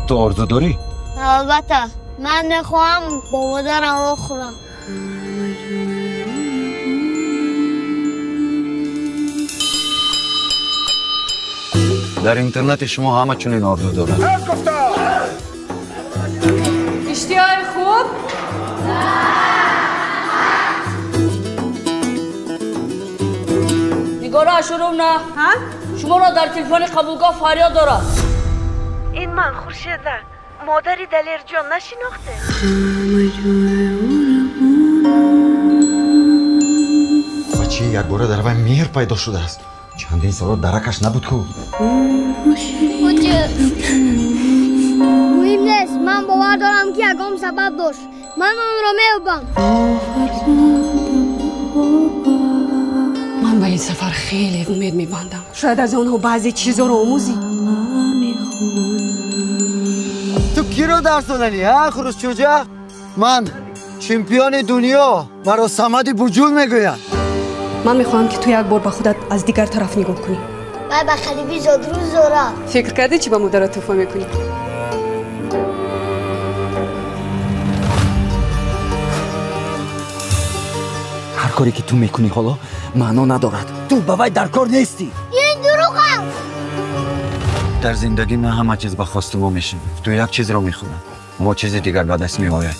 Ту орзу дорӣ? Албатта, ман мехоҳам бо модарам вохӯрам. Дар интернати шумо ҳама чунин орзу дорад. Иштиҳои хуб? Нигора Ашуровна, шуморо дар телефони қабулгоҳ фарёд дорад. Ин ман Хуршеда, модари Далерҷон, нашинохте? Ва чи якбора дар вай меҳр пайдо шудааст? Чандин соло даракаш набуд ку. Муҳим нест, ман бовар дорам, ки ягон сабаб дошт. Ман онро меёбам. Ман ба ин сафар хеле умед мебандам. Шояд аз онҳо баъзе чизоро омӯзӣ. Ту киро дарс додани, ҳа, хурӯсчӯҷа? Ман чемпиони дунё, маро Самади Буҷул мегӯянд. Ман мехоҳам, ки ту як бор ба худат аз дигар тараф нигоҳ кунӣ. Вай ба қариби зодрӯз дорад. Фикр кардӣ, чӣ ба модарат тӯҳфа мекунӣ? Ҳар коре ки ту мекунӣ, ҳоло маъно надорад. Ту ба вай дар кор нестӣ. Ин дурӯғ аст. Дар зиндагӣ на ҳама чиз ба хости мо мешавад. Ту як чизро мехӯрад, мо чизи дигар ба даст меояд.